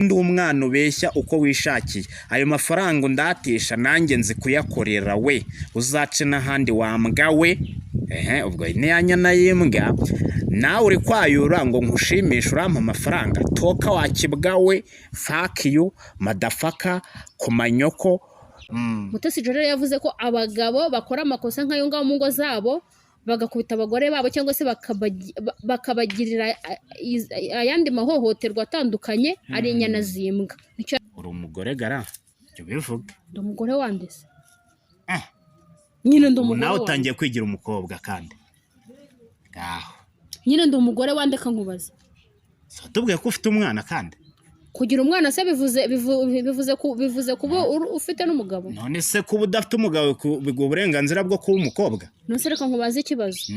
Ndi umwana ubeshya uko wishakiye. Ayo mafaranga undatisha nanjye nzi kuyakorera, we uzace n'ahandi wambwa we. Ehe, ubwo ni ya nyana y'imbwa. Nawe uri kwayura ngo nkushimishe, urampa amafaranga? Toka wakibwa we! Fuck you, motherfucker, ku manyoko. Mutesi Jolly yavuze ko abagabo bakora amakosa nk'ayo ngayo mu ngo zabo, bagakubita abagore babo cyangwa se bakabagirira ayandi mahohoterwa atandukanye, ari inyana z'imbwa. Nicyo. Uri umugore gara, jya ubivuge. Ndi umugore wandese. Eh. Nyine ndi Ubu umugore nawe wande. Utangiye kwigira umukobwa kandi ngaho. Nyine ndi umugore wandeka nkubaza. So tubwiye ko ufite umwana kandi. Kugira umwana se bivuze kuba ufite n'umugabo? None se kuba udafite umugabo biguha uburenganzira bwo kuba umukobwa? None se reka nkubaze ikibazo.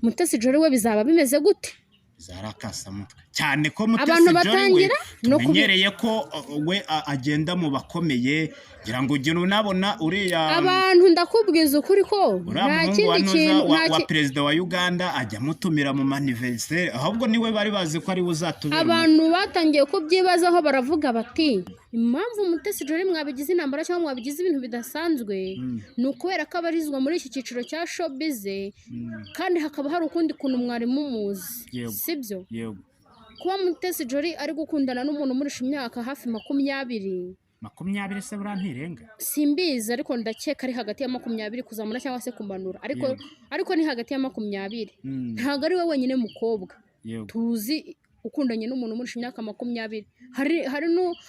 Mutesi Jolly we bizaba bimeze gute? Zarakasamutwe cyane ko Mutesi Abantu Jolly we batangira no tumenyereye ko we agenda mu bakomeye, ngira ngo ugenda unabona uriya Abantu, ndakubwiza ukuri ko uriya nta muhungu wa kindi Nuza kintu wa perezida wa Uganda ajya amutumira mu maniveriseri, ahubwo niwe bari bazi ko ariwe uzatubera Abantu batangiye kubyibazaho, baravuga bati: "Impamvu Mutesi Jolly mwabigize intambara cyangwa mwabigize ibintu bidasanzwe ni ukubera ko abarizwa muri iki cyiciro cya showbiz, kandi hakaba hari ukundi kuntu mwari mumuzi." Sibyo? Yego. Kuba Mutesi Jolly ari gukundana n'umuntu umurusha imyaka hafi 20. 20 se buriya ntirenga? Simbizi, ariko ndakeka ari hagati ya 20 kuzamura cyangwa se kumanura, ariko ariko ni hagati ya 20. Ntabwo ari we wenyine mukobwa tuzi ukundanye n'umuntu umurusha imyaka 20.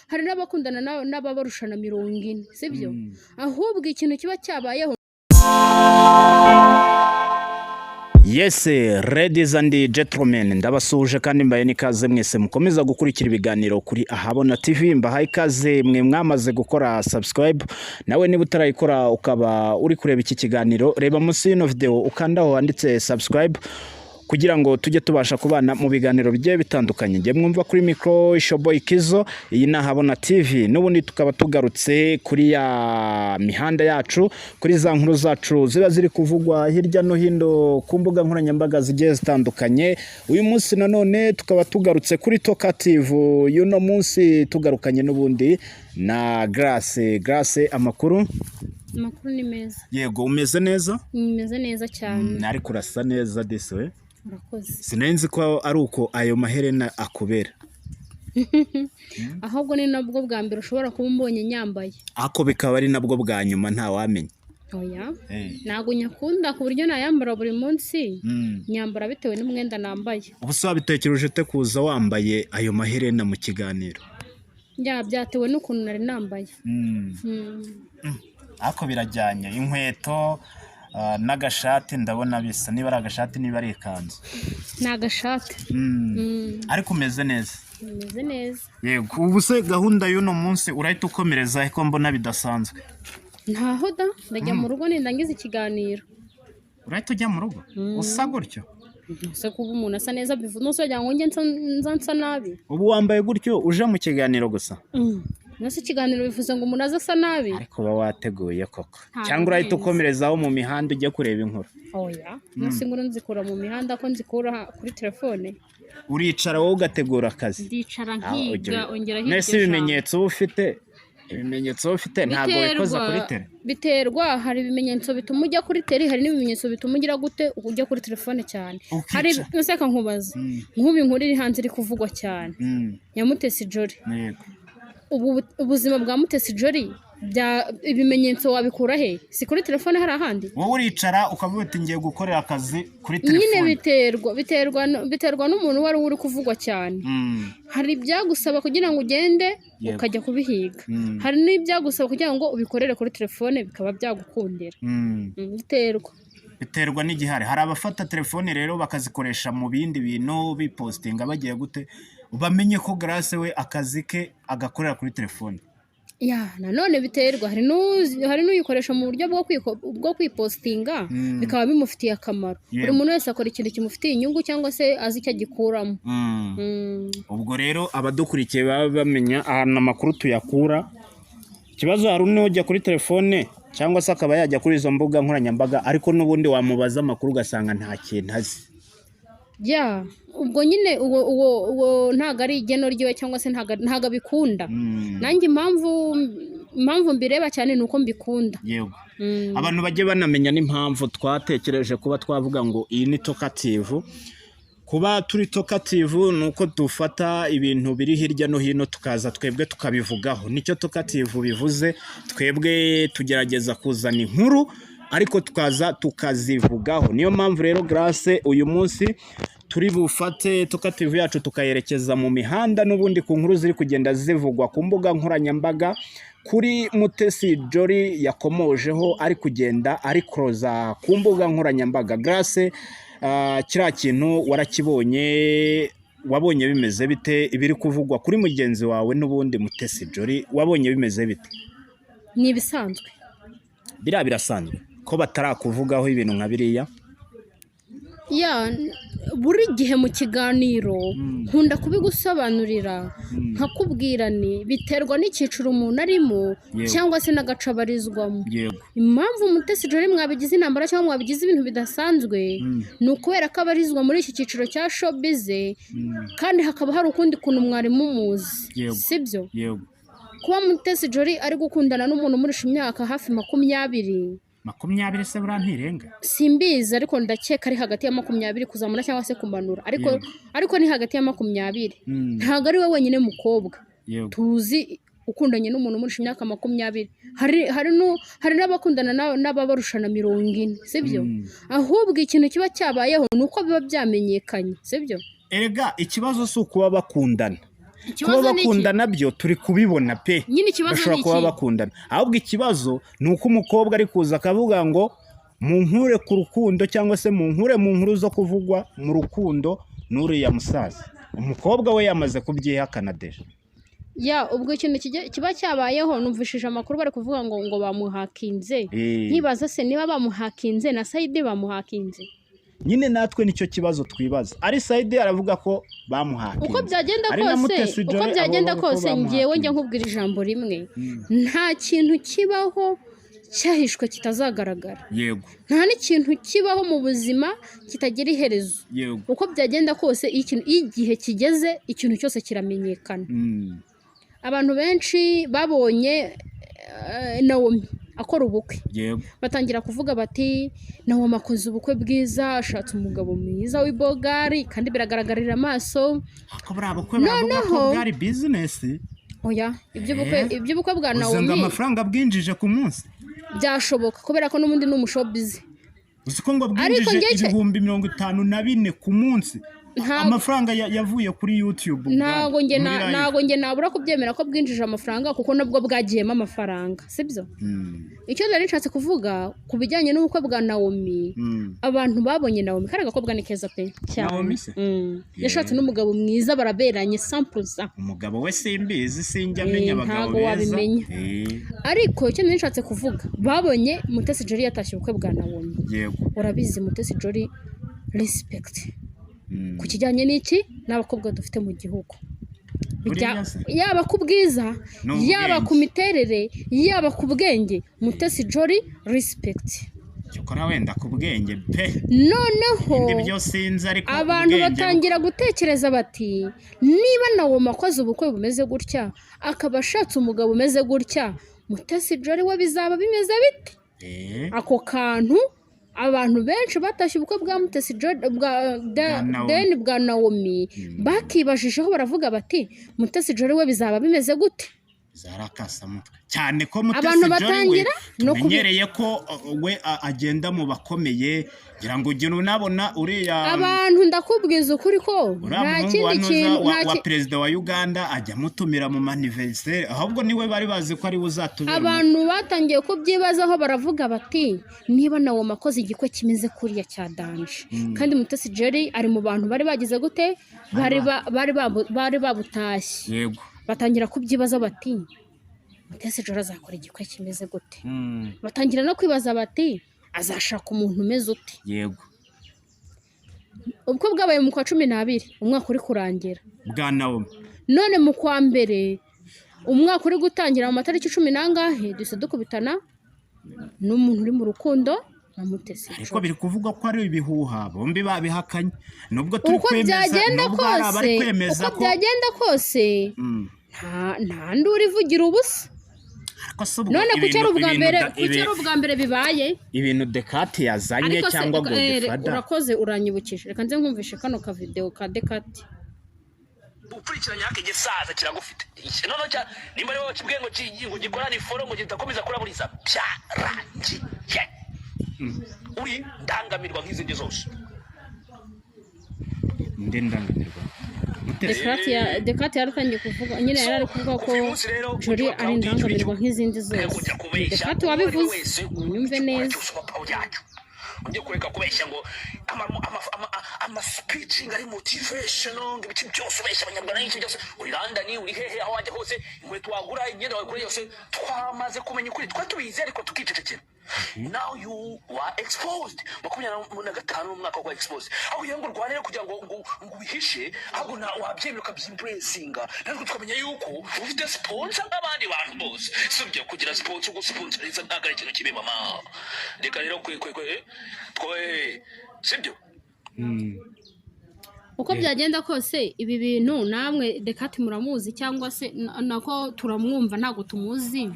Hari n'abakundana n'ababarushana 40, sibyo? Ahubwo ikintu kiba cyabayeho. Yes, ladies and gentlemen, ndabasuhuje kandi mbaye n'ikaze mwese mukomeza gukurikira ibiganiro kuri Ahabona TV. Mbahaye ikaze mwe mwamaze gukora subscribe. Nawe niba utarayikora ukaba uri kureba iki kiganiro, reba munsi y'ino video ukanda aho handitse subscribe kugira ngo tujye tubasha kubana mu biganiro bigiye bitandukanye. Njye mwumva kuri mikoro Ishoboy Kizo, iyi ni Ahabona TV. N'ubundi tukaba tugarutse kuri ya mihanda yacu, kuri za nkuru zacu ziba ziri kuvugwa hirya no hino ku mbuga nkoranyambaga zigiye zitandukanye. Uyu munsi nanone tukaba tugarutse kuri Talkative. Y'uno munsi tugarukanye n'ubundi na Grace. Grace, amakuru? Amakuru ni meza. Yego, umeze neza? Meze neza cyane. Ariko urasa neza disi we. Urakoze. Sinari nzi ko ari uko ayo maherena akubera. Ahubwo ni nabwo bwa mbere ushobora kuba umbonye nyambaye. Ako bikaba ari nabwo bwa nyuma, ntawamenya. Oya, ntabwo nyakunda ku buryo nayambara buri munsi. Nyambara bitewe n'umwenda nambaye. Ubu se wabitekereje ute kuza wambaye ayo maherena mu kiganiro? Byatewe n'ukuntu nari nambaye. Ariko birajyanye, inkweto n'agashati ndabona bisa, niba ari agashati, niba ari ikanzu. Ni agashati. Ariko umeze neza? Meze neza. Yego. Ubu se gahunda y'uno munsi urahita ukomereza ko mbona bidasanzwe? Ntaho da, ndajya mu rugo nindangiza ikiganiro. Urahita ujya mu rugo usa gutyo? Ese kuba umuntu asa neza bivuze nose wagira ngo njye nza nsa nabi? Ubu wambaye gutyo uje mu kiganiro gusa? Nose ikiganiro bivuze ngo umuntu aze asa nabi? Ariko uba wateguye koko? Ntabwo Cyangwa urahita nzi. ukomerezaho mu mihanda ujye kureba inkuru? Oya, nose inkuru nzikura mu mihanda ko nzikura kuri telefone? Uricara wowe ugategura akazi? Ndicara Aho nkiga, ongeraho Nese iryo jambo. ibimenyetso uba ufite, ibimenyetso uba ufite ntabwo wikoza kuri tele? Biterwa, hari ibimenyetso bituma ujya kuri tele, hari n'ibimenyetso bituma ugira gute, ujya kuri telefone cyane. Ukica. Hari nseka nkubaza, nk'ubu inkuru iri hanze iri kuvugwa cyane ya Mutesi Jolly. Ubu ubuzima bwa Mutesi Jolly bya ibimenyetso wabikura he? Si kuri telefone? Hari ahandi? Wowe uricara ukavuga uti: "Ngiye gukorera akazi kuri Nyine telefone." biterwa n'umuntu uwo ari we uri kuvugwa cyane. Hari ibyagusaba kugira ngo ugende ukajya kubihiga, hari n'ibyagusaba kugira ngo ubikorere kuri telefone bikaba byagukundira. Biterwa. Biterwa n'igihari. Hari abafata telefone rero bakazikoresha mu bindi bintu, bipositinga bagiye gute. Bamenye ko Grace we akazi ke agakorera kuri telefone. Ya, nanone biterwa, hari n'uyikoresha mu buryo bwo kwipositinga bikaba bimufitiye akamaro. Buri muntu wese akora ikintu kimufitiye inyungu cyangwa se azi icyo agikuramo. Ubwo rero abadukurikiye baba bamenya ahantu amakuru tuyakura. Ikibazo, hari n'ujya kuri telefone cyangwa se akaba yajya kuri izo mbuga nkoranyambaga, ariko n'ubundi wamubaza amakuru ugasanga nta kintu azi. Ya, ubwo nyine uwo ntabwo ari igeno ryiwe cyangwa se ntabwo abikunda. Nanjye impamvu mbireba cyane ni uko mbikunda. Yego. Abantu bajye banamenya n'impamvu twatekereje kuba twavuga ngo iyi ni Talkative. Kuba turi talkative ni uko dufata ibintu biri hirya no hino tukaza twebwe tukabivugaho, nicyo talkative bivuze. Twebwe tugerageza kuzana inkuru ariko tukaza tukazivugaho. Niyo mpamvu rero Grace uyu munsi turi bufate talkative yacu tukayerekeza mu mihanda n'ubundi ku nkuru ziri kugenda zivugwa ku mbuga nkoranyambaga kuri Mutesi Jolly yakomojeho ari kugenda ari kuroza ku mbuga nkoranyambaga. Grace, kiriya kintu warakibonye, wabonye bimeze bite ibiri kuvugwa kuri mugenzi wawe n'ubundi Mutesi Jolly, wabonye bimeze bite? Ni ibisanzwe. Biriya birasanzwe ko batarakuvugaho ibintu nka biriya? Ya, buri gihe mu kiganiro nkunda kubigusobanurira, nkakubwira ni biterwa n'icyiciro umuntu arimo cyangwa se n'agace abarizwamo. Impamvu Mutesi Jolly mwabigize intambara cyangwa mwabigize ibintu bidasanzwe ni ukubera ko abarizwa muri iki cyiciro cya showbiz, kandi hakaba hari ukundi kuntu mwari mumuzi. Sibyo? Yego. Kuba Mutesi Jolly ari gukundana n'umuntu umurusha imyaka hafi 20. 20 se buriya ntirenga? Simbizi, ariko ndakeka ari hagati ya 20 kuzamura cyangwa se kumanura, ariko ni hagati ya 20. Ntabwo ari we wenyine mukobwa tuzi ukundanye n'umuntu umurusha imyaka 20. Hari n'abakundana n'ababarusha na 40, sibyo? Ahubwo ikintu kiba cyabayeho ni uko biba byamenyekanye, sibyo? Erega ikibazo si ukuba bakundana. Ikibazo Kuba ni iki? bakundana byo turi kubibona pe. Nyine ikibazo Bashobora ni kuba iki? bakundana, ahubwo ikibazo ni uko umukobwa ari kuza akavuga ngo munkure ku rukundo cyangwa se munkure mu nkuru zo kuvugwa mu rukundo n'uriya musaza. Umukobwa we yamaze kubyihakana déjà. Ya, ubwo ikintu kiba cyabayeho, numvishije amakuru bari kuvuga ngo bamuhakinze. Nkibaza se niba bamuhakinze na Saidi bamuhakinze? Nyine natwe nicyo kibazo twibaza. Ari Saidi aravuga ko bamuhakinze, Uko byagenda ari na kose, Mutesi uko Jolly byagenda abo bavuga ko kose, ngewe njya bamuhakinze. nkubwira ijambo rimwe: nta kintu kibaho cyahishwe kitazagaragara. Nta n'ikintu kibaho mu buzima kitagira iherezo. Uko byagenda kose, iyo igihe kigeze ikintu cyose kiramenyekana. Abantu benshi babonye Naomi akora ubukwe, batangira kuvuga bati Naomi akoze ubukwe bwiza, ashatse umugabo mwiza w'ibogari, kandi biragaragarira amaso. Ariko buriya bukwe baravuga ko bwari business. Oya, iby'ubukwe bwa Uzi ngo Naomi amafaranga bwinjije ku munsi? Byashoboka, kubera ko n'ubundi ni umushowbiz. Uzi ko ngo Ariko bwinjije njye 54,000 ku munsi, amafaranga yavuye kuri YouTube Ntabwo njye muri live. Ntabwo njye nabura kubyemera ko bwinjije amafaranga, kuko nabwo bwagiyemo amafaranga, sibyo? Icyo nari nshatse kuvuga ku bijyanye n'ubukwe bwa Naomi, abantu babonye Naomi, kariya gakobwa ni keza pe, cyane. Naomi se? Yashatse n'umugabo mwiza, baraberanye sampuza. Umugabo we simbizi, sinjya amenya abagabo Ntabwo beza. wabimenya. Ariko icyo nari nshatse kuvuga, babonye Mutesi Jolly yatashye ubukwe bwa Naomi. Urabizi, Mutesi Jolly respect ku kijyanye n'iki n'abakobwa dufite mu gihugu. Buriya se? Yaba ku bwiza, N'ubwenge. yaba ku miterere, yaba ku bwenge, Mutesi Jolly respect. Cyokora wenda ku bwenge pe. Noneho Ibindi byo sinzi, ariko abantu ubwenge batangira gutekereza bati niba Naomi akoze ubukwe bumeze gutya, akaba ashatse umugabo umeze gutya, Mutesi Jolly we bizaba bimeze bite? Ako kantu abantu benshi batashye ubukwe bwa Mutesi Jolly bwa Bwa Naomi. Deni bwa Naomi bakibajijeho, baravuga bati Mutesi Jolly we bizaba bimeze gute? Zarakasamutwe cyane ko Mutesi Abantu Jolly we batangira no tumenyereye ko we agenda mu bakomeye, ngira ngo ugenda unabona uriya Abantu, ndakubwiza ukuri ko uriya nta muhungu wa kindi Nuza kintu wa, nta wa perezida wa Uganda ajya amutumira mu maniveriseri, ahubwo niwe bari bazi ko ari we uzatubera Abantu batangiye kubyibazaho, baravuga bati niba Naomi akoze igikwe kimeze kuriya cya danger, kandi Mutesi Jolly ari mu bantu bari bagize gute, bari babutashye, batangira kubyibaza bati Mutesi Jolly azakora igikwe kimeze gute? Batangira no kwibaza bati azashaka umuntu umeze ute? Ubukwe bwabaye mu kwa 12, umwaka uri kurangira. Bwa Naomi. None mu kwa mbere, umwaka uri gutangira mu matariki cumi n'angahe, duhise dukubitana n'umuntu uri mu rukundo na Na Mutesi Ariko Jolly. Biri kuvugwa ko ari ibihuha, bombi babihakanye, nubwo turi Uko kwemeza, byagenda nubwo hari abari kose, kwemeza uko ko byagenda kose, nta nduru ivugira ubusa. Ariko se ubwo None kuki ari ubwa ibintu mbere, kuki ari ubwa mbere bibaye? Ibintu Dekati yazanye Ariko se cyangwa Godfather. Urakoze, uranyibukije. Reka nze nkumvishe kano kavideo ka Dekati. Ukurikiranye haka igisaza kiragufite. Noneho nimba ari wowe wakibwiye ngo ngo gikorane iforo, ngo kidakomeza kuraburiza, byarangiye, uri ndangamirwa nk'izindi zose. Ndi ndangamirwa, Mutesi? Dekati yaratangiye kuvuga nyine, yari ari kuvuga ko Kuva uyu munsi rero, Jolly ujye wa ari proud indangamirwa y'igihugu. nk'izindi zose. Kujya kubeshya Dekati uwo ari we wabivuze, wese, munyumve icyo ukora neza. cyose uba proud yacyo. Ujye kureka kubeshya ngo ama speeching ari motivational, ngo ibiki byose, ubeshya Abanyarwanda n'iki byose. Uri London, uri hehe, aho wajya hose, inkweto wagura, imyenda wagura yose, twamaze kumenya ukuri. Twari tubizi ariko tukicecekera. Now you are exposed. 25 n'umwaka wa exposed. Aho kugira ngo urwane kugira ngo ubihishe, ahubwo na wabyemera ukabyembracinga, natwe tukamenya yuko ufite sponsor nk'abandi bantu bose. Si ibyo, kugira sponsor, gusponsoriza ntabwo ari ikintu kibi, mama. Reka rero kwe kwe kwe twe, sibyo? Uko byagenda kose, ibi bintu namwe, Dekati muramuzi, cyangwa se nako turamwumva, ntabwo tumuzi.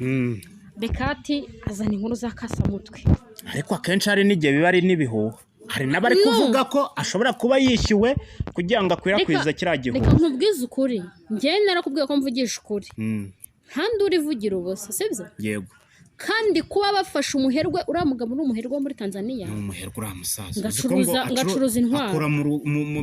Dekati azana inkuru za kasamutwe. Ariko akenshi hari n'igihe biba ari n'ibihuha. Hari n'abari No. kuvuga ko ashobora kuba yishyuwe kugira ngo akwirakwize kiriya Reka gihuha. nkubwize ukuri, njyewe narakubwiye ko mvugisha ukuri. Nta nduru ivugira ubusa, sibyo? Yego. Kandi kuba bafashe umuherwe, uriya mugabo ni umuherwe wo muri Tanzania. Ni umuherwe uriya musaza. Ngacuruza- Uzi ko ngo Ngacuruza intwaro. Akora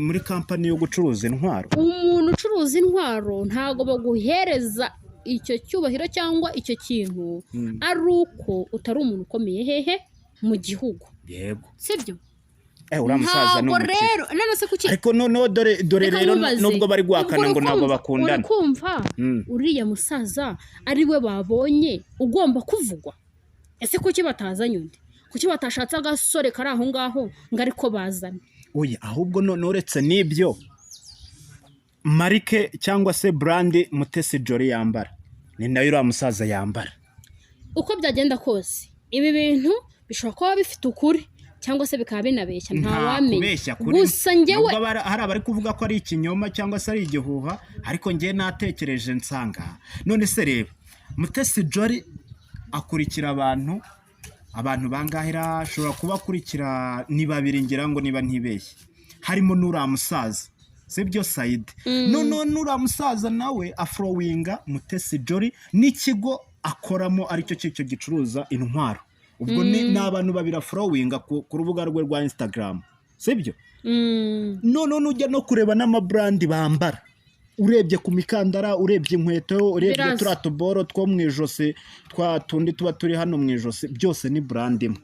muri kampani yo gucuruza intwaro. Umuntu ucuruza intwaro ntabwo baguhereza icyo cyubahiro cyangwa icyo kintu ari uko utari umuntu ukomeye hehe mu gihugu. Yego. Sibyo? Uriya musaza ni Ntabwo umukire. rero, none se kuki? Ariko noneho dore Reka rero, nkubaze. nubwo bari guhakana Ubwo ngo ntabwo bakundana. Uri kumva, uriya musaza ari we babonye ugomba kuvugwa. Ese kuki batazanye undi? Kuki batashatse agasore kari aho ngaho ngo ariko bazane? Oya, ahubwo none uretse n'ibyo, marike cyangwa se brand Mutesi Jolly yambara ni nayo uriya musaza yambara. Uko byagenda kose, ibi bintu bishobora kuba bifite ukuri cyangwa se bikaba binabeshya, ntawamenya. Kubeshya kuri Gusa njyewe nubwo hari abari kuvuga ko ari ikinyoma cyangwa se ari igihuha, ariko njyewe natekereje nsanga, none se reba, Mutesi Jolly akurikira abantu bangahera? Ashobora kuba akurikira ni babiri, ngira ngo niba ntibeshye, harimo n'uriya musaza, sibyo, Sayidi? Noneho n'uriya musaza nawe afollowinga Mutesi Jolly n'ikigo akoramo, aricyo cyo gicuruza intwaro. Ubwo ni abantu babiri afollowinga ku rubuga rwe rwa Instagram, sibyo? Noneho nujya no kureba n'amabrand bambara, urebye ku mikandara, urebye inkweto, urebye Biraza. turiya tuboro two mu ijosi, twa tundi tuba turi hano mu ijosi, byose ni brand imwe.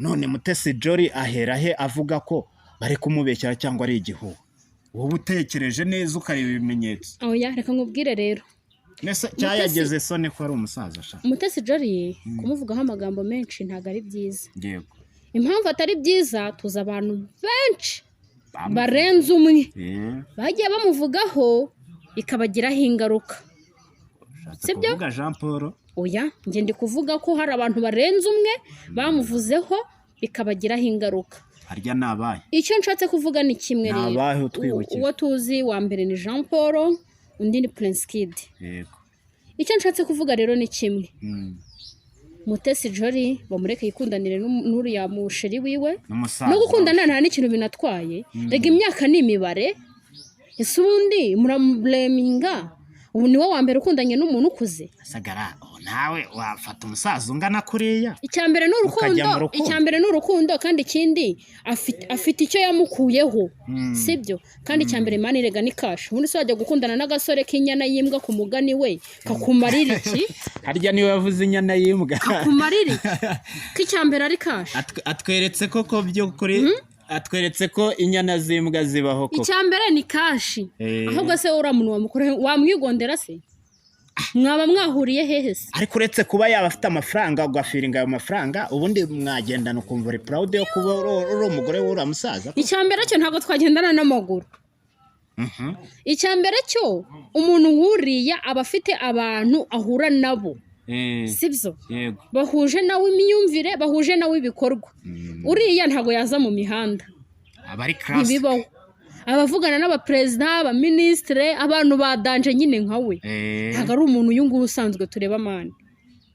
None Mutesi Jolly ahera he avuga ko bari kumubeshyera cyangwa ari igihuha? Wowe utekereje neza ukareba ibimenyetso. Oya, reka nkubwire rero. Nese cyayageze sone ko ari umusaza sha? Mutesi Jolly, kumuvugaho amagambo menshi ntabwo ari byiza. Impamvu atari byiza, tuzi abantu benshi barenze umwe bagiye bamuvugaho bikabagiraho ingaruka. Ushatse Sibyo? kuvuga Jean Paul? Oya, njye ndi kuvuga ko hari abantu barenze umwe bamuvuzeho bikabagiraho ingaruka. Harya ni abahe? Icyo nshatse kuvuga ni kimwe Ni rero. abahe utwibukije? Uwo tuzi wa mbere ni Jean Paul, undi ni Prince Kid. Icyo nshatse kuvuga rero ni kimwe. Mutesi Jolly bamureke yikundanire n'uriya muchéri wiwe. N'umusaza. No gukundana nta n'ikintu binatwaye. Rega imyaka ni imibare. Ese ubundi muramublaminga? Ubu ni wowe wa mbere ukundanye n'umuntu ukuze? Sagara, ubu nawe wafata umusaza ungana kuriya Icya mbere ni mukajya urukundo. mu rukundo? Icya mbere ni urukundo, kandi ikindi afite icyo yamukuyeho, sibyo? Kandi icya mbere, money rega ni cash. Ubundi se wajya gukundana n'agasore k'inyana y'imbwa, ku mugani we, kakumarira iki? Harya niwe yavuze inyana y'imbwa? Kakumarira iki, ko icya mbere ari cash? Atweretse ko ko by'ukuri, atweretse ko inyana z'imbwa zibaho koko. Icya mbere ni cash. Ahubwo se uriya muntu wamukora, wamwigondera se? Mwaba mwahuriye hehe se? Ariko uretse kuba yaba afite amafaranga, ugafeelinga ayo mafaranga, ubundi mwagendana ukumva uri proud yo kuba uri umugore w'uriya musaza? Icya mbere cyo, ntabwo twagendana n'amaguru. Icya mbere cyo, umuntu nk'uriya aba afite abantu ahura nabo. Sibyo? Yego. Bahuje nawe imyumvire, bahuje nawe ibikorwa. Uriya ntabwo yaza mu mihanda. Aba ari class. Ntibibaho. Abavugana n'abaperezida, abaminisitire, abantu ba danger nyine nka we. Ntabwo ari umuntu uyu nguyu usanzwe tureba, man.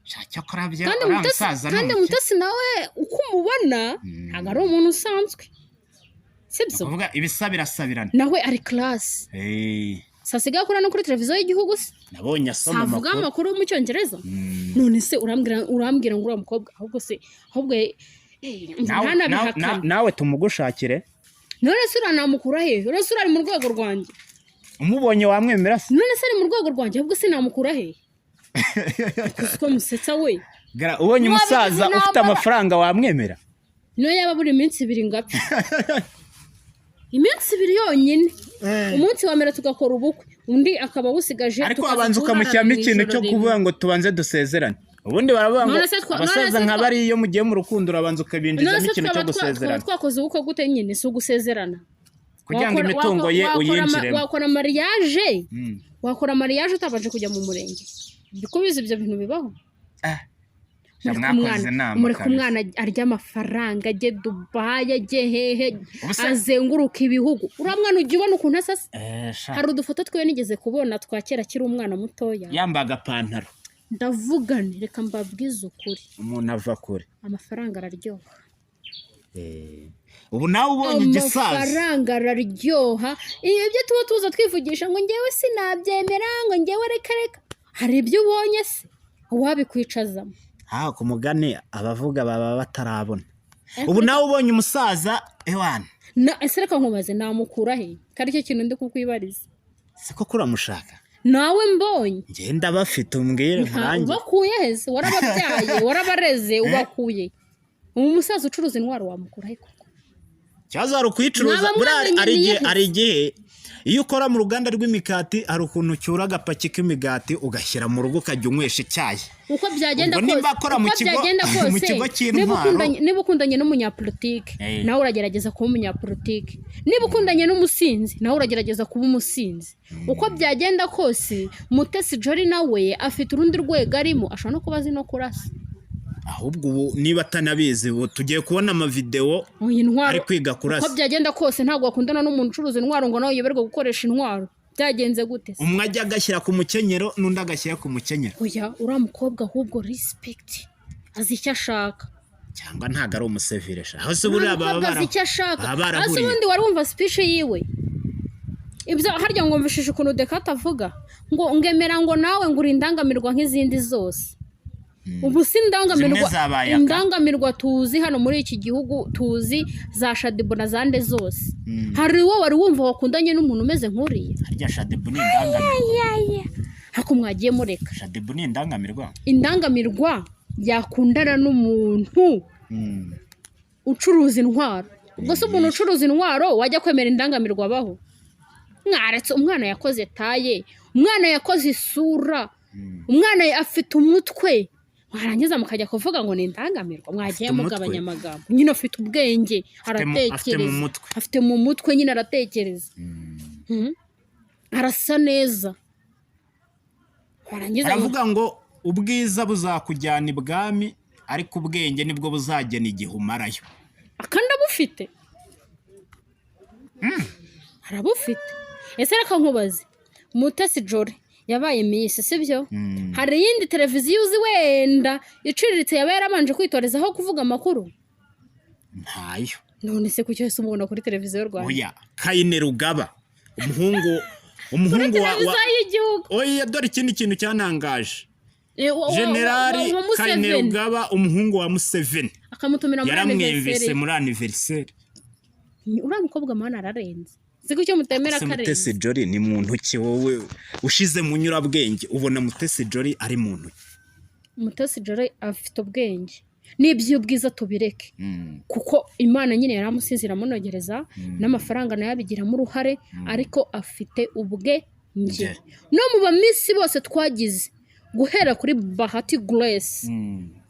Sha, cyakora byo Kandi uriya Mutesi, musaza ni kandi umukire. Mutesi nawe uko umubona ntabwo ari umuntu usanzwe, sibyo? Ukuvuga ibisa birasabirana. Nawe ari class. Sasigaye akora no kuri televiziyo y'igihugu se. Nabonye asoma Savuga amakuru. amakuru mu Cyongereza. None se urambwira ngo uriya mukobwa, ahubwo se, ahubwo ntanabihakane. Nawe tumugushakire. None se uriya namukura hehe? None se uriya ari mu rwego rwanjye? Umubonye wamwemera se? None se ari mu rwego rwanjye? Ahubwo se namukura hehe? Uzi ko musetsa we. Ubonye umusaza Mwabigize ufite intambara. amafaranga wamwemera? Niyo yaba buri minsi 2 ngapfa, iminsi 2 yonyine, umunsi wa mbere tugakora ubukwe, undi akaba awusigaje, Ariko tukaza wabanza kurarana ukamushyiramo mu ikintu ijoro cyo rimwe. kuvuga ngo tubanze dusezerane. Ubundi baravuga ngo None se abasaza nka bariya, iyo mugiye mu rukundo urabanza None ukabinjizamo se ikintu cyo twaba gusezerana twakoze ubukwe gute nyine? Si ugusezerana? Kugira ngo imitungo ye uyinjiremo. Wakora mariage, wakora mariage utabanje kujya mu murenge? Kubizi ibyo bintu bibaho? Ah, sha, Mureke mwakoze umwana, inama mureke kabisa. umwana arya amafaranga, ajye Dubayi, ajye hehe, Ubuse- azenguruka ibihugu. Uriya mwana ujya ubona ukuntu asa se? Eh, sha. Hari udufoto twe nigeze kubona twa kera akiri umwana mutoya. Yambaye agapantaro. Ndavuga nti reka mbabwize ukuri. Umuntu ava kure. Amafaranga araryoha. Ubu nawe ubonye igisaza. Amafaranga araryoha. Ibyo tuba tuza twivugisha ngo ngewe sinabyemera, ngo ngewe reka reka, hari ibyo ubonye se wabikwicazamo? Ah, ku mugani abavuga baba batarabona. Ubu nawe ubonye umusaza, ewana. Na ese reka nkubaze, namukura he? Ko aricyo kintu ndi kukwibariza. Siko kuramushaka? Nawe mbonye. Ngenda bafite, umbwire nkurange. Ubakuye heze? Warababyaye, warabareze, ubakuye? Ubu musaza ucuruza intwaro wamukura he koko? Ikibazo hari ukuyicuruza. Mwaba Buriya hari igihe mwamenyaniye? hari igihe iyo ukora mu ruganda rw'imikati, hari ukuntu ucyura agapaki k'imigati ugashyira mu rugo, ukajya unywesha icyayi. Uko byagenda Ubwo kose, nimba akora mu uko byagenda mu kose, kigo niba cy'intwaro. niba ukundanye n'umunyapolitike, nawe uragerageza kuba umunyapolitike. Niba ukundanye n'umusinzi, nawe uragerageza kuba umusinzi. Uko byagenda kose, Mutesi Jolly nawe afite urundi rwego arimo, ashobora no kuba azi no kurasa. Ahubwo ubu niba atanabizi, ubu tugiye kubona amavidewo Oya, intwaro ari kwiga uko kurasa. byagenda kose, ntabwo wakundana n'umuntu ucuruza intwaro ngo nawe uyoberwe gukoresha intwaro. Byagenze gute se? Umwe ajya agashyira ku mukenyero n'undi agashyira ku mukenyero. Oya, uriya mukobwa ahubwo respect, azi icyo ashaka. Cyangwa ntabwo ari umusevire sha, aho se buriya Uriya baba mukobwa azi icyo ashaka. baba Ase barahuriye. ubundi wari wumva speech yiwe? Ibyo harya ngo mvishije ukuntu Dekate avuga ngo ngemera ngo nawe ngo uri indangamirwa nk'izindi zose. Ubu si indangamirwa? Zimwe zabaye aka. Indangamirwa tuzi hano muri iki gihugu, tuzi za Shaddyboo na zande zose. Hari uwo wari wumva wakundanye n'umuntu umeze nk'uriya? Harya Shaddyboo ni indangamirwa? Hako mwagiye mureka. Shaddyboo ni indangamirwa? Indangamirwa yakundana n'umuntu ucuruza intwaro? Ubwo se umuntu ucuruza intwaro wajya kwemera indangamirwa abaho? Mwaretse umwana yakoze taille, umwana yakoze isura, umwana afite umutwe, mwarangiza mukajya kuvuga ngo ni indangamirwa. Mwagiye Afite umutwe? mugabanya amagambo nyine. Afite ubwenge, Afite mu aratekereza. mutwe. Afite mu mutwe nyine, aratekereza. Arasa neza, warangiza Aravuga ngo ubwiza buzakujyana ibwami, ariko ubwenge nibwo buzagena igihe umarayo. Akandi abufite, arabufite. Ese reka nkubaze, Mutesi Jolly yabaye Miss, sibyo? Hari iyindi televiziyo uzi wenda iciriritse yaba yarabanje kwitorezaho kuvuga amakuru? Ntayo. None se kuki wese umubona kuri televiziyo y'u Rwanda? Oya, Kayine Rugaba, umuhungu wa Televiziyo y'igihugu. Oya, dore ikindi kintu cyantangaje. Eh, Generali wa Kayine Museveni. Rugaba, umuhungu wa Museveni, Akamutumira muri yaramwumvise anniversaire. muri anniversaire. Uriya mukobwa mana ararenze, si kuki mutemera Ese ko Mutesi arenze? Jolly ni muntu ki? Wowe ushize mu nyurabwenge ubona Mutesi Jolly ari muntu ki? Mutesi Jolly afite ubwenge, n'iby'ubwiza tubireke, kuko Imana nyine yaramusize iramunogereza, n'amafaranga nayo abigiramo uruhare, ariko afite ubwenge. Nge. No mu ba Miss bose twagize guhera kuri Bahati Grace,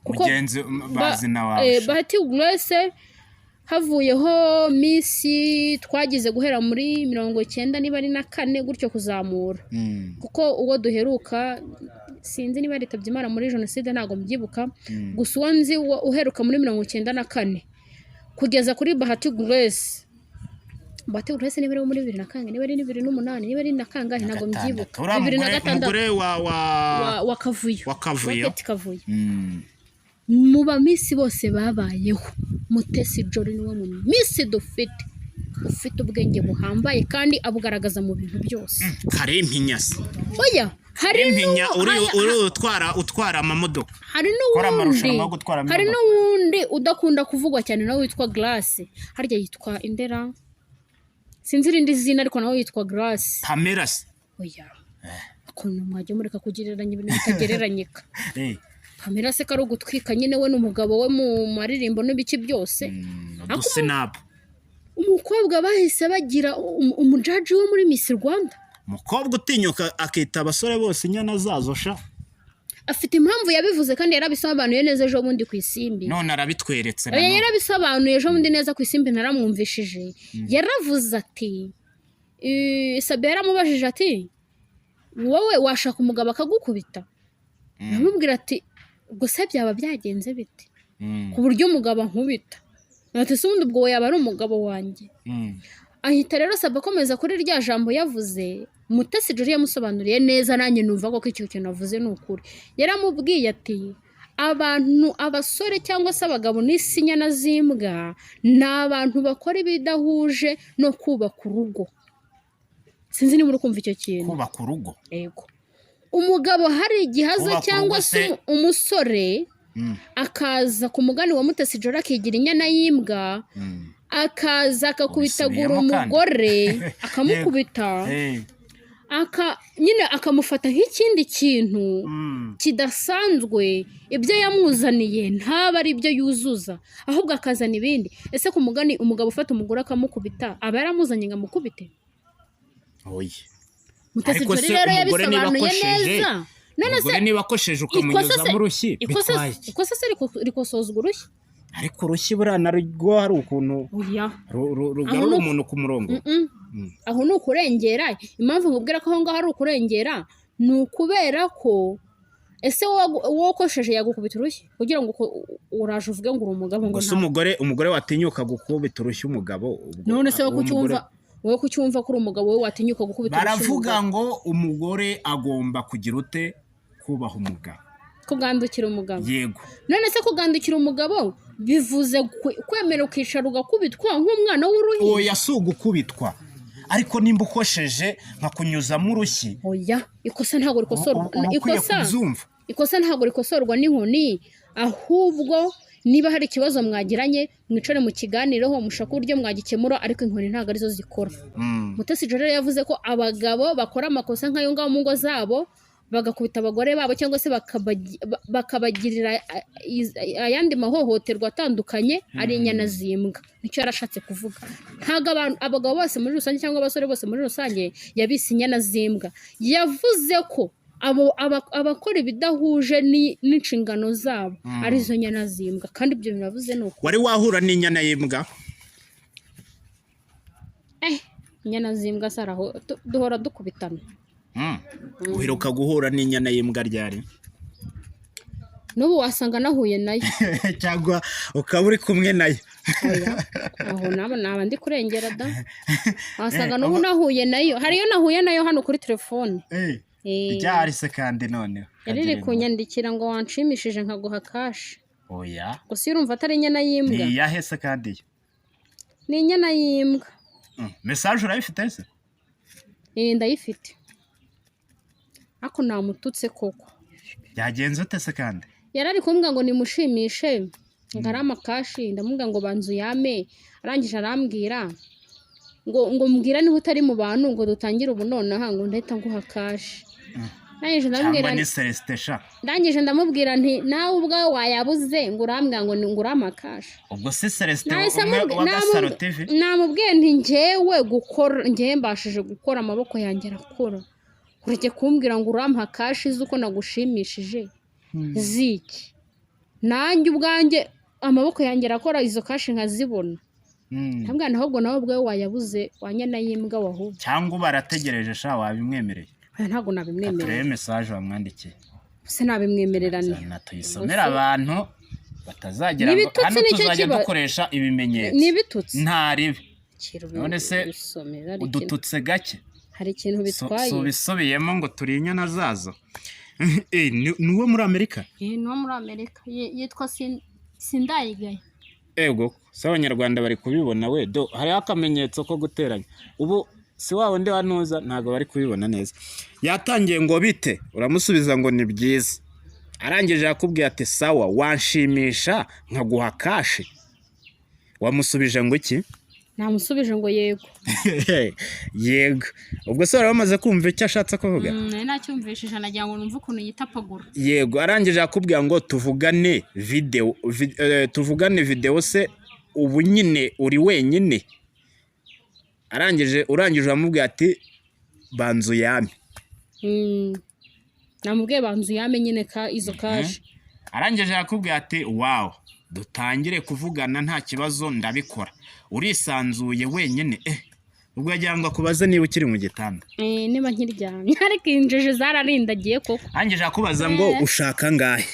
kuko Mugenzi bazina wawe. Bahati Grace, havuyeho Miss twagize guhera muri 94 niba ari na kane gutyo kuzamura, kuko uwo duheruka Sinzi niba yaritabye Imana muri jenoside, ntabwo mbyibuka. Gusa uwo nzi uheruka muri 94 kugeza kuri Bahati Grace. Bahati Grace niba ari uwo muri bibiri na kangahe, niba ari 2008, niba ari na kangahe, ntabwo mbyibuka. Uriya Bibiri na mugore gatandatu. Umugore wa Wa Kavuyo. Wa Kavuyo. Wa Keti Kavuyo. Mu ba Miss bose babayeho, Mutesi Jolly niwe mu Miss dufite ufite ubwenge buhambaye kandi abugaragaza mu bintu byose. Kare impinyasi. Oya, hari Impinya uri uri utwara amamodoka. Hari Ukora n'uwundi amarushanwa yo gutwara hari amamodoka. n'uwundi udakunda kuvugwa cyane nawe witwa Grace. Harya yitwa Indera, sinzi irindi zina, ariko nawe yitwa Grace. Pamela se? Oya, ukuntu mwajya mureka kugereranya ibintu bitagereranyika. Pamela se ko ari ugutwika nyine, we n'umugabo we mu maririmbo n'ibiki byose. Udusinapu. Umukobwa bahise bagira umujaji wo muri Miss Rwanda. Umukobwa utinyuka akita abasore bose inyana zazo sha. Afite impamvu yabivuze kandi yarabisobanuye neza ejo bundi ku Isimbi. None arabitweretse Oya, nanone. yarabisobanuye ejo bundi neza ku Isimbi, naramwumvishije. Yaravuze ati Sabe yaramubajije ati: "Wowe washaka umugabo akagukubita?" Aramubwira ati: "Gusa byaba byagenze bite ku buryo umugabo ankubita?" Ati: "Se ubundi ubwo yaba ari umugabo wanjye?" Ahita rero Sabe akomeza kuri rya jambo yavuze. Mutesi Jolly yamusobanuriye neza, nanjye numva ko icyo kintu avuze ni ukuri. Yaramubwiye ati: "Abantu, abasore cyangwa se abagabo n'isi inyana z'imbwa, ni abantu bakora ibidahuje no kubaka urugo." Sinzi niba uri kumva icyo kintu. Kubaka urugo? Yego, umugabo hari igihe aza Kubaka cyangwa urugo se umusore akaza ku mugani wa Mutesi Jolly akigira inyana y'imbwa, akaza akakubitagura Ubisubiyemo kandi. umugore, akamukubita, nyine akamufata nk'ikindi kintu kidasanzwe. Ibyo yamuzaniye ntaba ari ibyo yuzuza, ahubwo akazana ibindi. Ese ku mugani, umugabo ufata umugore akamukubita, aba yaramuzanye ngo amukubite? Oya. Mutesi Ariko Jolly se rero umugore niba yabisobanuye akosheje, neza. None se umugore niba akosheje ikosa ukamunyuzamo se urushyi, ikosa bitwaye iki? Ikosa se rikosozwa urushyi? Ariko urushyi buriya narwo hari ukuntu Oya. rugarura Aho umuntu ku murongo. Aho ni ukurengera. Impamvu nkubwira ko aho ngaho ari ukurengera ni ukubera ko ese wowe ukosheje yagukubita urushyi kugira ngo uraje uvuge ngo uri umugabo, ngo Gusa nta umugore watinyuka gukubita urushyi umugabo, ubwo None se wowe uwo kucyumva, wowe kucyumva ko uri umugabo, wowe watinyuka gukubita urushyi Baravuga umugabo? ngo umugore agomba kugira ute? Kubaha umugabo. Kugandukira umugabo. Yego. None se kugandukira umugabo bivuze kwemera ukicara ugakubitwa nk'umwana w'uruhinja? Oya, si ugukubitwa, ariko nimba ukosheje nkakunyuzamo urushyi, Oya, ikosa ntabwo rikosorwa uba ukwiye ikosa kubyumva. Ikosa ntabwo rikosorwa n'inkoni. Ahubwo niba hari ikibazo mwagiranye, mwicare mu kiganireho, mushake uburyo mwagikemura, ariko inkoni ntabwo arizo zikora. Mutesi Jolly yavuze ko abagabo bakora amakosa nk'ayo ngayo mu ngo zabo, bagakubita abagore babo cyangwa se bakabagirira ayandi mahohoterwa atandukanye, ari inyana z'imbwa. Nicyo yarashatse kuvuga. Ntabwo abagabo bose muri rusange cyangwa abasore bose muri rusange yabise inyana z'imbwa. Yavuze ko abo abakora ibidahuje n'inshingano zabo arizo nyana z'imbwa, kandi ibyo bintu yavuze ni uko. Wari wahura n'inyana y'imbwa? Inyana z'imbwa zaraho duhora dukubitana. Uheruka guhura n'inyana y'imbwa ryari? N'ubu wasanga nahuye nayo. Cyangwa ukaba uri kumwe nayo. Oya, aho naba naba ndi kurengera da. Wasanga n'ubu nahuye nayo. Hari iyo nahuye nayo hano kuri telefone. Ryari se kandi noneho? Yari iri kunyandikira ngo wanshimishije nkaguha cash. Oya. Gusa iyo urumva atari inyana Ni y'imbwa. iyahe se kandi yo? Ni inyana y'imbwa. Message urayifite se? Ndayifite, ariko namututse koko. Byagenze ute se kandi? Yari ari kumbwira ngo nimushimishe ngo ari ama cash. Ndamubwira ngo banza uyame. Arangije arambwira ngo mbwira niba utari mu bantu, ngo dutangire ubu nonaha, ngo ndahita nguha cash. Ndangije ndamubwira Cyangwa ni Celestin sha? Ndangije ndamubwira nti: "Nawe ubwawe wayabuze, ngo urambwira ngo urampa cash." Ubwo si Celestin Nahise umwe wa Gasaro TV? Namubwiye nti: "Njyewe gukora, njyewe mbashije gukora, amaboko yanjye arakora. Ureke kumbwira ngo urampa cash z'uko nagushimishije ziki? Nanjye ubwanjye amaboko yanjye arakora, izo cash nkazibona." Ndamubwira nti: "Ahubwo nawe ubwawe wayabuze, wanyana y'imbwa wahubwo." Cyangwa ubu arategereje sha, wabimwemereye? Oya, ntabwo nabimwemereye. Turebe message wamwandikiye. Se nabimwemererane? Zana tuyisomere abantu batazagira ngo N'ibitutsi hano nicyo tuzajya dukoresha ibimenyetso. N'ibitutsi. Nta ribi. Kira None se ubisomera, hari ikintu- udututse gake. Hari ikintu bitwaye? Si ubisubiyemo ngo turi inyana zazo. Ni uwo muri Amerika? Ni uwo muri Amerika. Yitwa Sindayigaye. Ego se, Abanyarwanda bari kubibona we? Do, hariho akamenyetso ko guteranya. Ubu si wa wundi wa ntuza, ntabwo bari kubibona neza. Yatangiye ngo "Bite?" Uramusubiza ngo "Ni byiza." Arangije yakubwiye ati "Sawa, wanshimisha nkaguha cash." Wamusubije ngo iki? Namusubije ngo "Yego." Yego. Ubwo se wari wamaze kumva icyo ashatse kuvuga? Nari nacyumvishije, nagira ngo numve ukuntu yitapagura. Yego. Arangije akubwira ngo "Tuvugane videwo, tuvugane videwo se ubu nyine uri wenyine?" Arangije, urangije uramubwira ati "Banza uyame." Namubwiye "Banza uyame" nyine ka izo cash. Arangije arakubwira ati "Wow, dutangire kuvugana, nta kibazo, ndabikora. Urisanzuye wenyine?" Ubwo yagira ngo akubaze niba ukiri mu gitanda. Niba nkiryamye, ariko injiji zararindagiye koko. Arangije akubaza ngo "Ushaka angahe?"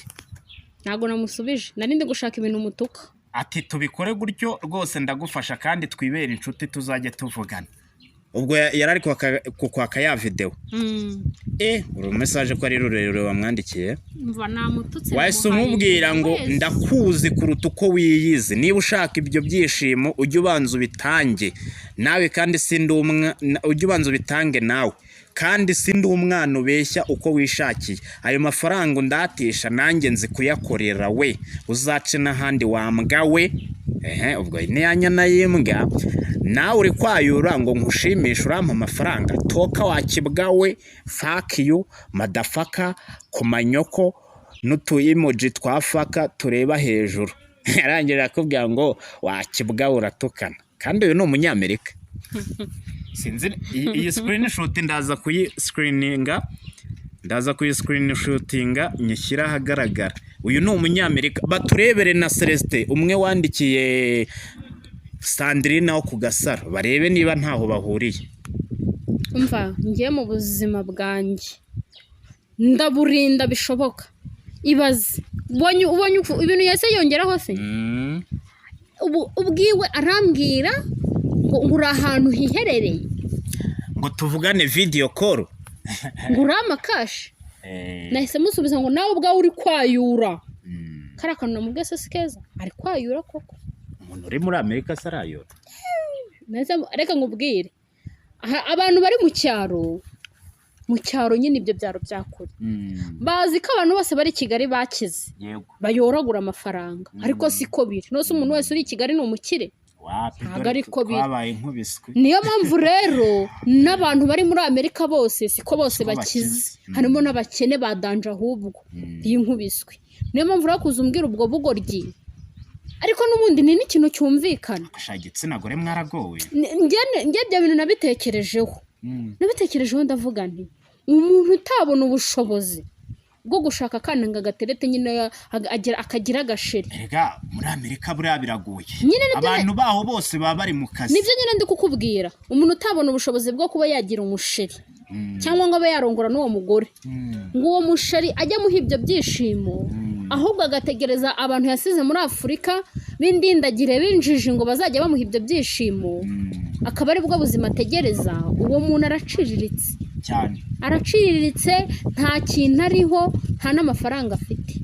Ntabwo namusubije, nari ndi gushaka ibintu mutuka. Ati "Tubikore gutyo rwose, ndagufasha kandi twibere inshuti, tuzajye tuvugana." Ubwo yari ari kukwaka ya videwo. Uru message ko ari rurerure wamwandikiye? Mva, namututse. Wahise Namuhaye umubwira ngo wese. "Ndakuzi kuruta uko wiyizi. Niba ushaka ibyo byishimo, ujye ubanza ubitange nawe, kandi sindi umwana. Ujye ubanza ubitange nawe, kandi sindi umwana ubeshya uko wishakiye. Ayo mafaranga undatisha nanjye nzi kuyakorera we. Uzace n'ahandi wambwa we." Ehe, ubwo ni ya nyana y'imbwa. "Nawe uri kwayura ngo nkushimishe, urampa amafaranga? Toka wakibwa we. Fuck you motherfucker, ku manyoko," n'utu emoji twa fuck tureba hejuru. Yarangije akubwira ngo "Wakibwa, uratukana." Kandi uyu ni Umunyamerika. Sinzi iyi screenshot, ndaza kuyiscreeninga, ndaza kuyiscreenshotinga nyishyira ahagaragara. Uyu ni Umunyamerika. Baturebere na Celestin umwe wandikiye Sandrine wo ku Gasaro, barebe niba ntaho bahuriye. Umva, ngiye mu buzima bwanjye ndaburinda bishoboka. Ibaze ubonye ibintu yahise yongeraho se. Ubu ubwiwe arambwira ngo uri ahantu hiherereye. Ngo "Tuvugane video call." Ngo "Urampa cash?" Nahise musubiza ngo "Nawe ubwawe uri kwayura." Kariya kantu namubwiye se si keza? Ari kwayura koko. Umuntu uri muri Amerika se arayora? Reka nkubwire. Aha, abantu bari mu cyaro, mu cyaro nyine, ibyo byaro bya kure, bazi ko abantu bose bari i Kigali bakize, bayoragura amafaranga, ariko siko biri. Nose umuntu wese uri i Kigali ni umukire? Wapi. Ntabwo Dore ariko biri. twabaye nk'ubiswi. Niyo mpamvu rero n'abantu bari muri Amerika bose siko bose Siko bakize. bakize. Harimo n'abakene ba danger ahubwo y'inkubiswi. Niyo mpamvu rero kuza umbwira ubwo bugoryi, ariko n'ubundi ni n'ikintu cyumvikana. Gushaka igitsina gore mwaragowe. Njye ibyo bintu nabitekerejeho, nabitekerejeho, ndavuga nti umuntu utabona ubushobozi bwo gushaka akana ngo agaterete nyine, akagira agasheri. Erega muri Amerika buriya biragoye. Nyine nibyo. Abantu baho bose baba bari mu kazi. Nibyo nyine ndi kukubwira. Umuntu utabona ubushobozi bwo kuba yagira umusheri cyangwa ngo abe yarongora n'uwo mugore, ngo uwo musheri ajye amuha ibyo byishimo, ahubwo agategereza abantu yasize muri Afurika b'indindagire, b'injiji, ngo bazajya bamuha ibyo byishimo, akaba ari bwo buzima ategereza, uwo muntu araciriritse. Cyane. Araciriritse, nta kintu ariho, nta n'amafaranga afite.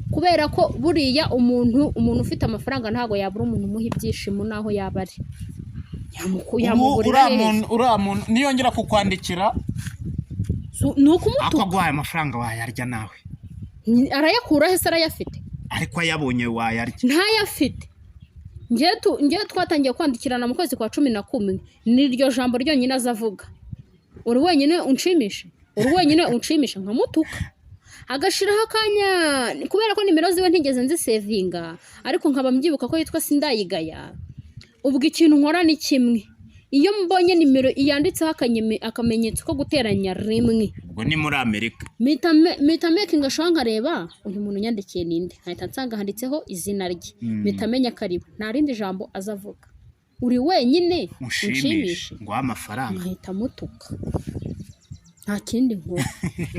Kubera ko buriya umuntu ufite amafaranga ntabwo yabura umuntu umuha ibyishimo n'aho yaba ari. Ubu Yamugurira uriya hehe? uriya muntu niyongera kukwandikira Ni ukumutuka. Akaguhaye amafaranga, wayarya nawe? Arayakura he se? Arayafite? Ariko ayabonye wayarya? Ntayafite. Njyewe twatangiye kwandikirana mu kwezi kwa 11, ni iryo jambo ryonyine aza avuga: "Uri wenyine unshimishe, uri wenyine unshimishe." Nkamutuka, agashiraho akanya. Kubera ko nimero ziwe ntigeze nzisevinga, ariko nkaba mbyibuka ko yitwa Sindayigaya. Ubwo ikintu nkora ni kimwe: iyo mbonye nimero yanditseho akamenyetso ko guteranya rimwe, Ubwo ni muri Amerika. mpita makinga sure, nkareba uyu muntu unyandikiye ninde, nkahita nsanga handitseho izina rye, mpita menya ko ari we. Nta rindi jambo aza avuga: "Uri wenyine unshimishe unshimishe," nguhe amafaranga. Nkahita mutuka. Nta kindi nkora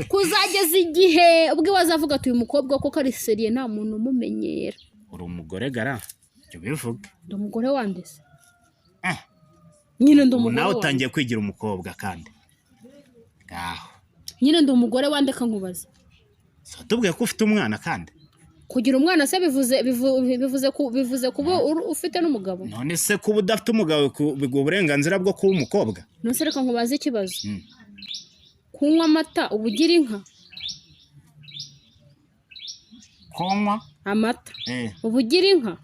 kuzageza igihe ubwo iwe azavuga ati: "Uyu mukobwa koko ari sérieux, nta muntu umumenyera." Uri umugore gara, jya ubivuge. Ndi umugore wandese. Eh, nyine ndi ubu umugore nawe wande. Utangiye kwigira umukobwa kandi ngaho. Nyine ndi umugore wande, nkubaza. So tubwiye ko ufite umwana kandi. Kugira umwana se bivuze bivuze kuba ufite n'umugabo? None se kuba udafite umugabo biguha uburenganzira bwo kuba umukobwa? None se reka nkubaze ikibazo. Kunywa amata uba ugira inka? Konywa? Amata. Eh. Uba ugira inka?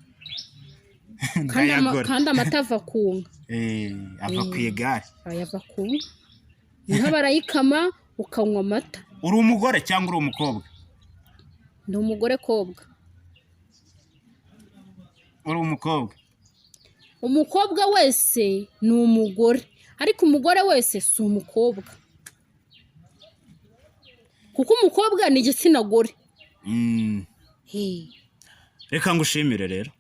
Ndayagura. Kandi amata ava ku nka. Eh, ava ku igare. Aya ava ku nka, inka barayikama ukanywa amata. Uri umugore cyangwa uri umukobwa? Ndi umugore kobwa. Uri umukobwa? Umukobwa wese ni umugore, ariko umugore wese si umukobwa, kuko umukobwa ni igitsina gore. Reka ngushimire rero.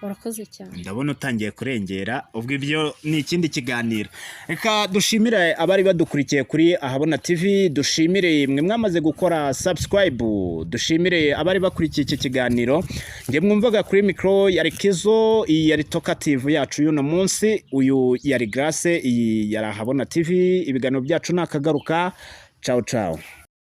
Urakoze cyane. Ndabona utangiye kurengera, ubwo ibyo ni ikindi kiganiro. Reka dushimire abari badukurikiye kuri Ahabona TV, dushimire mwe mwamaze gukora subscribe, dushimire abari bakurikiye iki kiganiro. Nge mwumvaga kuri mikoro yari Kizo, iyi yari Talkative yacu y'uno munsi, uyu yari Grace, iyi yari Ahabona TV. Ibiganiro byacu ni akagaruka. Ciao ciao.